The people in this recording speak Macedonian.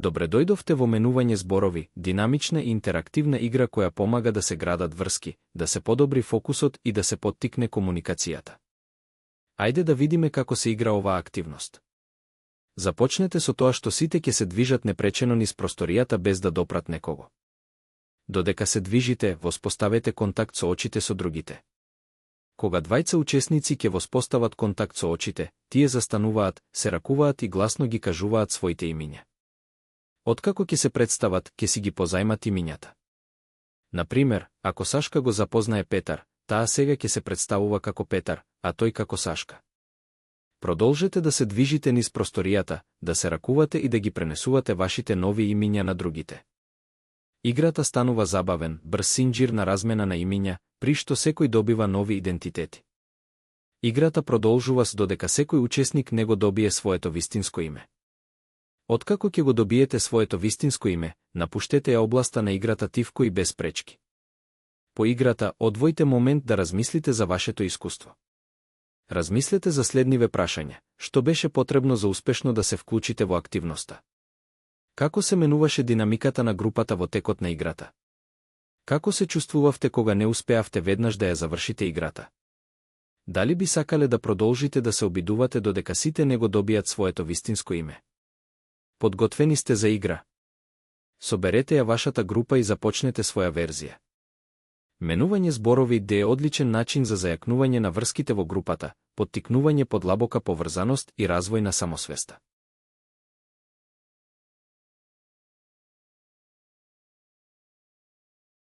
Добре дојдовте во менување зборови, динамична и интерактивна игра која помага да се градат врски, да се подобри фокусот и да се поттикне комуникацијата. Ајде да видиме како се игра оваа активност. Започнете со тоа што сите ќе се движат непречено низ просторијата без да допрат некого. Додека се движите, воспоставете контакт со очите со другите. Кога двајца учесници ќе воспостават контакт со очите, тие застануваат, се ракуваат и гласно ги кажуваат своите имиња. Откако ќе се представат, ќе си ги позајмат имињата. Например, ако Сашка го запознае Петар, таа сега ќе се представува како Петар, а тој како Сашка. Продолжете да се движите низ просторијата, да се ракувате и да ги пренесувате вашите нови имиња на другите. Играта станува забавен, брз синџир на размена на имиња, при што секој добива нови идентитети. Играта продолжува додека секој учесник не го добие своето вистинско име. Откако ќе го добиете своето вистинско име, напуштете ја областа на играта тивко и без пречки. По играта, одвојте момент да размислите за вашето искуство. Размислете за следниве прашања: што беше потребно за успешно да се вклучите во активноста? Како се менуваше динамиката на групата во текот на играта? Како се чувствувавте кога не успеавте веднаш да ја завршите играта? Дали би сакале да продолжите да се обидувате додека сите не го добијат своето вистинско име? Подготвени сте за игра? Соберете ја вашата група и започнете своја верзија. Менување зборови е одличен начин за зајакнување на врските во групата, поттикнување подлабока поврзаност и развој на самосвеста.